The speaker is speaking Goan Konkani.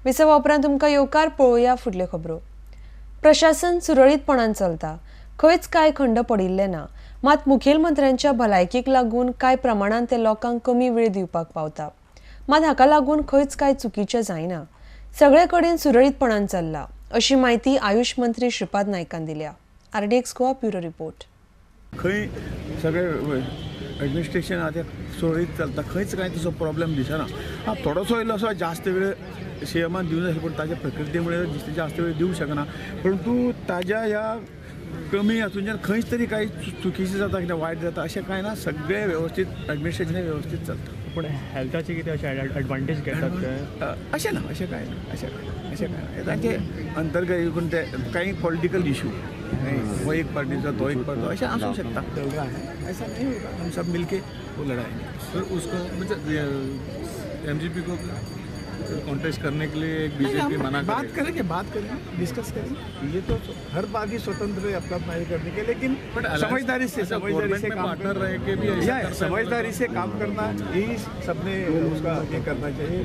विसवा उपरांत तुमकां येवकार. पळोवया फुडल्यो खबरो. प्रशासन सुरळीतपणान चलता, खंयच कांय खंड पडिल्ले ना. मात मुखेलमंत्र्यांच्या भलायकेक लागून कांय प्रमाणान ते लोकांक कमी वेळ दिवपाक पावता. मात हाका लागून खंयच कांय चुकीचें जायना, सगळे कडेन सुरळीतपणान चल्ला, अशी म्हायती आयुष मंत्री श्रीपाद नायकान दिल्या. RDX Goa bureau report. खंय सगळे एडमिनिस्ट्रेशन आहा तें सुरळीत चलता, खंयच कांय तसो प्रॉब्लेम दिसना. हां, थोडोसो इल्लोसो जास्त वेळ सीएमान दिवंक जाय, पूण ताच्या प्रकृतीमुळे जास्त वेळ दिवंक शकना. परंतु ताज्या ह्या कमी हातूंच्यान खंयच तरी कांय चुकीचें जाता, कितें वायट जाता अशें कांय ना. सगळें व्यवस्थीत एडमिनिस्ट्रेशन व्यवस्थीत चलता. पूण हेल्थाचे कितें अशें एडवांटेज घेतात ते? अशें ना, अशें कांय ना, अशें कांय ना, अशें कांय ना. तांचे अंतर्गत कोण ते कांय पॉलिटिकल इशू, वो एक पार्टीचा तो एक पार्टी, ऐसा आसूं शकता. चल रहा है, ऐसा नहीं होगा, हम सब मिलके वो लड़ाएंगे. सर, उसको मतलब एमजीपी को कॉन्टेस्ट करने के लिए एक बीजेपी मना बात करेंगे, बात करेंगे, डिस्कस करेंगे. ये तो हर पार्टी स्वतंत्र है अपना अपना ये करने के, लेकिन समझदारी से, समझदारी से काम पार्टनर रह के भी समझदारी से काम करना, यही सबने उसका ये करना चाहिए.